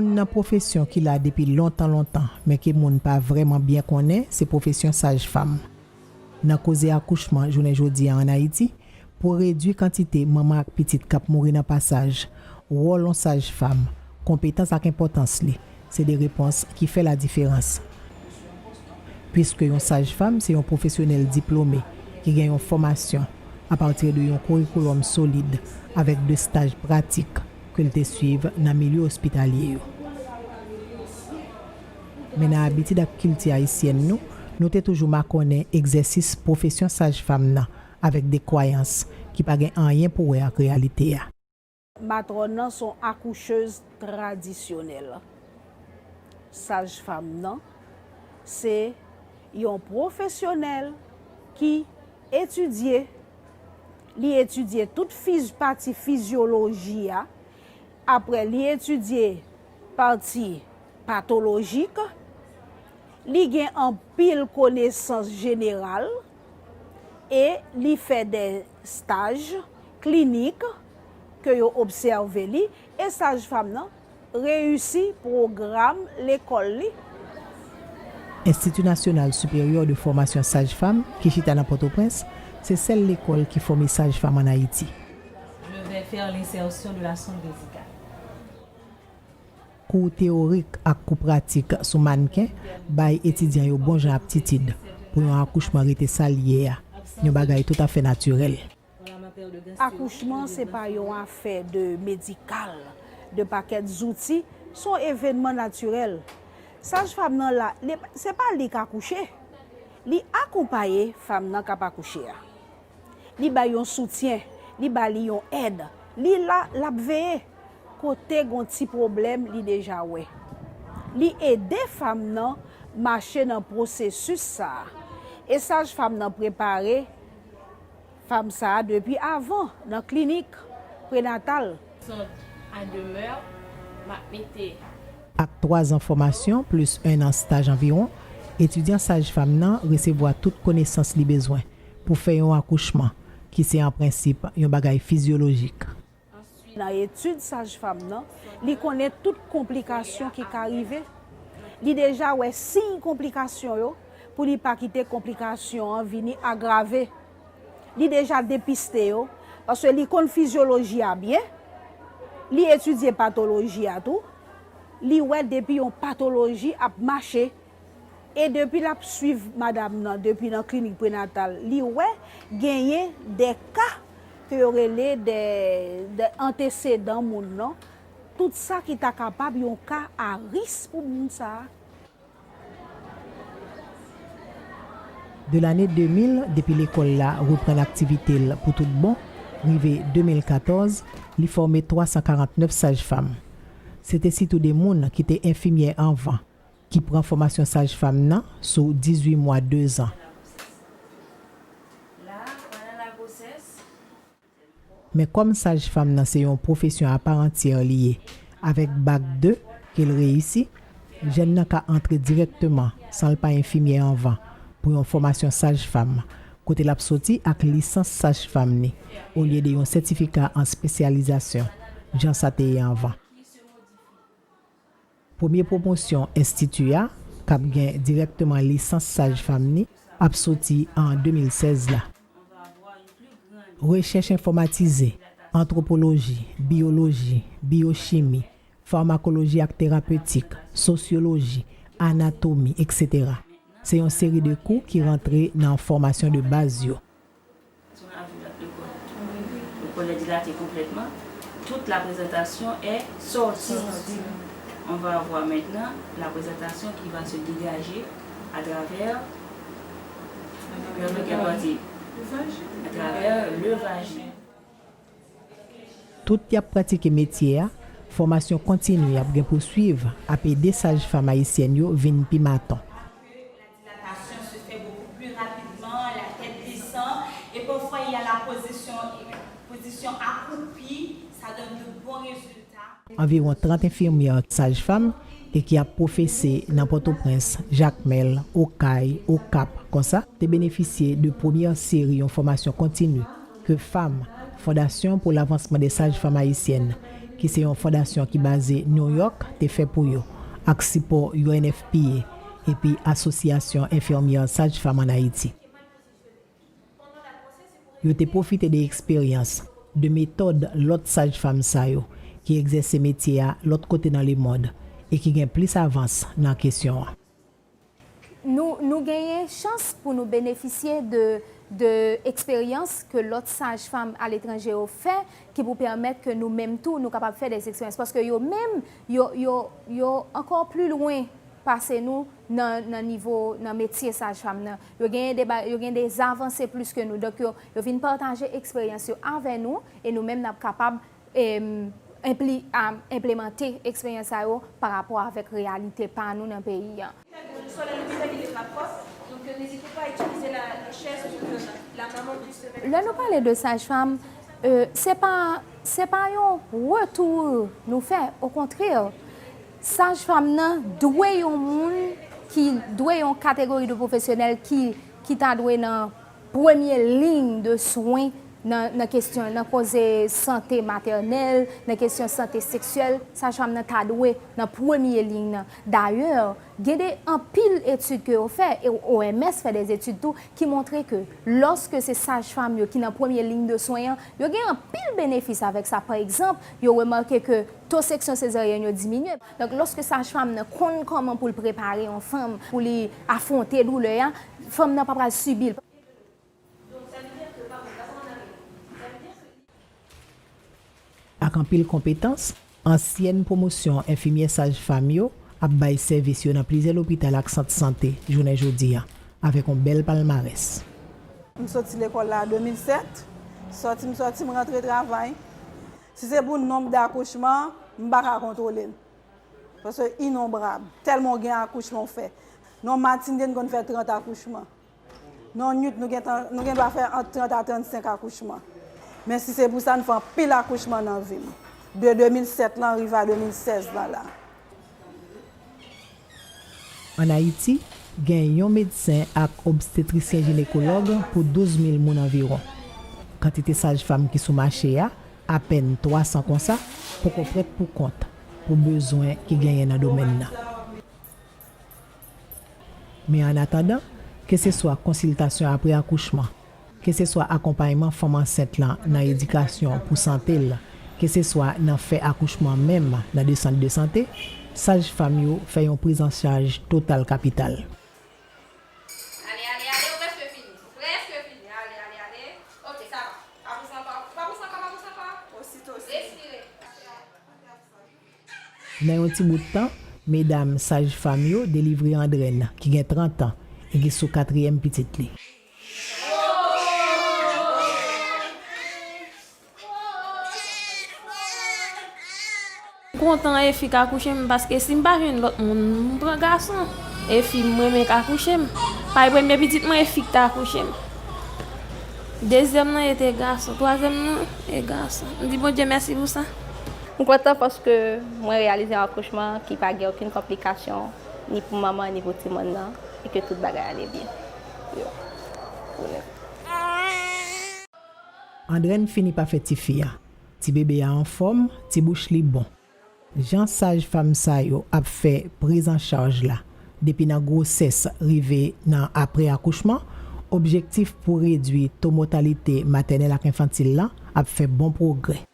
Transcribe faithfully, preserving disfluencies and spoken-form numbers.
Youn nan pwofesyon ki la depi lontan lontan, men ke moun pa vrèman byen konnen, se pwofesyon sajfanm. Nan koze akouchman jounen jodi a ann Ayiti, pou redui kantite manman ak pitit k ap mouri nan pasaj, wòl yon sajfanm, konpetans ak enpòtans li, se de repons ki fè ladiferans. Piske yon sajfanm se yon pwofesyonèl diplome ki gen yon fòmasyon apati de yon kourikoulòm solid avèk de staj pratik ke l te swiv nan milye ospitalye yo. Men nan abitid ak kilti ayisyèn nou, nou te toujou makònnen egzèsis pwofesyon sajfanm nan avèk de kwayans ki pa gen anyen pou wè ak reyalite a. Matwòn nan se yon akouchèz tradisyonèl. Sajfanm nan se yon pwofesyonèl ki etidye, li etidye tout fiz, pati fizyoloji a, apre li etidye pati patolojik, li gen anpil konesans jeneral e li fè de staj klinik ke yo obsève li e sajfanm nan reyisi pwogram lekòl li. Enstiti Nasyonal Siperyè de Fòmasyon Sajfanm, ki chita nan Pòtoprens, se sèl lekòl ki fòme sajfanm ann Ayiti. Je vais faire l'insertion de la sonde vésicale. Kou teyorik ak kou pratik sou mannken bay etidyan yo bon jan aptitid pou yon akouchman rete sa l ye a, yon bagay toutafè natirèl. Akouchman se pa yon afè de medikal, de pakèt zouti, se yon evènman natirèl. Sajfanm nan la, se pa li k akouche, li akonpaye fanm nan k ap akouche a. Li bay yon soutyen, li ba li yon èd, li la, l ap veye. Kote gon ti pwoblèm, li deja wè. Li ede fanm nan mache nan pwosesis sa a. E sajfanm nan prepare fanm sa a depi avan nan klinik prenatal. Sonde à demeure, m ap mete. Ak twazan fòmasyon plis ennan staj anviwon, etidyan sajfanm nan resevwa tout konesans li bezwen pou fè yon akouchman, ki se an prensip yon bagay fizyolojik. Nan etid sajfanm nan, li konnen tout konplikasyon ki ka rive. Li deja wè siy konplikasyon yo pou li pa kite konplikasyon an vini agrave. Li deja depiste yo, paske li konn fizyoloji a byen, li etidye patoloji a tou, li wè depi yon patoloji ap mache, e depi l ap swiv madanm nan depi nan klinik prenatal, li wè genyen de ka ke yo rele de, de antesedan moun nan, tout sa ki ta kapab yon ka a ris pou moun sa a. De lane de mil, depi lekòl la reprann aktivite l pou tout bon, rive de mil katòz, li fòme twa san karant nèf sajfanm. Se te sitou de moun ki te enfimyè anvan, ki pran fòmasyon sajfanm nan sou dizuit mwa, dezan. Men kòm sajfanm nan se yon pwofesyon aparantyè li ye, avèk bak de ke l reyisi, jèn nan ka antre dirèkteman, san l pa enfimyè anvan, pou yon fòmasyon sajfanm, kote l ap soti ak lisans sajfanm ni, olye de yon sètifika an espesyalizasyon, jan sa te ye anvan. Premye pwomosyon enstiti a, k ap gen dirèkteman lisans sajfanm ni, ap soti an de mil sèz la. Rechèch enfòmatize, antwopoloji, biyoloji, biyochimi, famakoloji ak terapetik, sosyoloji, anatomi, eksetera. Se yon seri de kou ki rantre nan fòmasyon de baz yo. Son avi bat le kò. Le kò est dilaté complètement. Toute la présentation est sortie. On va avoir maintenant la présentation qui va se dégager à travers, à travers quelle partie? À travers le vagin. Tout y ap pratike metye a, fòmasyon kontini y ap gen pou swiv ap ede sajfanm ayisyèn yo vin pi maton. La dilatation se fait beaucoup plus rapidement, la tête descend et parfois il y a la position, position accroupie, ça donne de bons résultats. Anviwon trant enfimyè sajfanm e ki ap pwofese nan Pòtoprens, Jakmèl, Okay, Okap, konsa, te benefisye de premyè seri yon fòmasyon kontini ke FAM, Fondasyon pour l'avancement des sages-femmes haïtiennes, ki se yon fondasyon ki baze New York, te fè pou yo, ak sipò U N F P A epi Asosyasyon Enfimyè Sajfam ann Ayiti. Yo te pwofite de eksperyans, de metòd lòt sajfam sa yo ki egzèse metye a lòt kote nan lemonn e ki gen plis avans nan kesyon an. Nou, nou genyen chans pou nou benefisye de, de eksperyans ke lòt sajfam aletranje yo fè, ki pou pèmèt ke nou menm tou, nou kapab fè de eksperyans. Paske yo menm, yo, yo, yo ankò pli lwen pase nou nan, nan nivo, nan metye sajfam nan. Yo genyen de, ba- yo gen de avanse plis ke nou. Donk, yo, yo vin pataje eksperyans yo avè nou, e nou menm n ap kapab em, enpli- am, enplemante eksperyans sa yo pa rapò avèk reyalite pa nou nan peyi a. Lè nou pale de sajfam, e, se pa, se pa yon retou nou fè, okontrè, sajfam nan dwe yon moun ki dwe yon kategori de pwofesyonèl ki, ki ta dwe nan premye liy de swen nan, nan kesyon, nan koze sante matènèl, nan kesyon sante seksyèl, sajfam nan ta dwe nan premye liy nan. Dayè, gen de anpil etid ke yo fè, e O M S fè de etid tou, ki montre ke lòske se sajfam yo ki nan premye liy de swen an, yo gen anpil benefis avèk sa. Pa egzanp, yo remake ke to seksyon sezaryèn yo diminye. Donk, lòske sajfam nan konn kòman pou l prepare yon fanm pou li afwonte doulè a, fanm nan pa pral sibi l. Ak anpil konpetans, ansyèn pwomosyon enfimyè sajfam yo ap bay sèvis yo nan plizyè lopital ak sant sante jounen jodi a, avèk yon bèl palmarès. M soti lekòl la an de mil sèt, sòti m sòti m rantre travay. Si se pou nonb dakouchman, m pa ka kontwole l. Paske inonbrab, tèlman w gen akouchman w fè. Nan yon matin, n konn fè trant akouchman. Nan yon nuit, nou gen tan, nou gen dwa fè ant trant a trannsenk akouchman. Men si se pou sa, n fè anpil akouchman nan vi m. De de mil sèt lan rive a de mil sèz lan la. Ann Ayiti, gen yon medsen ak obstetrisyen jinekològ pou douz mil moun anviwon. Kantite sajfam ki sou mache a, apèn twa san konsa, poko prèt pou kont pou bezwen ki genyen nan domèn nan. Men annatandan, keseswa konsiltasyon apre akouchman, keseswa akonpayman fanm ansent lan nan edikasyon pou sante l, keseswa nan fè akouchman menm nan de sant de sante, sajfam yo fè yon prizanchaj total kapital. Ale, ale, ale, ou prèske fini. Ou prèske fini. Ale, ale, ale. Ok, sa va. Pa pouse ankò, pa pouse ankò, pa pouse ankò. Respire. Nan yon ti bout tan, medam sajfam yo delivre Andrène, ki gen trant an e ki sou katriyèm pitit li. M kontan e fi k akouche m, paske si m pa jwenn lòt moun, m pran gason. E fi m renmen k akouche m. Paske premye pitit mwen, e fi k t akouche m. Dezyèm nan, e te gason. Twazyèm nan, e gason. M di Bondye mèsi pou sa. M kontan paske mwen reyalize yon akouchman ki pa gen okenn konplikasyon, ni pou manman, ni pou timoun nan, e ke tout bagay ale byen. Yo. Pou nèt. Andrène fini pa fè tifi a. Ti bebe a anfòm, ti bouch li bon. Jan sajfam sa yo ap fè priz an chaj la, depi nan gwosès rive nan apre akouchman, objektif pou redwi to mòtalite matènèl ak enfantil la ap fè bon pwogrè.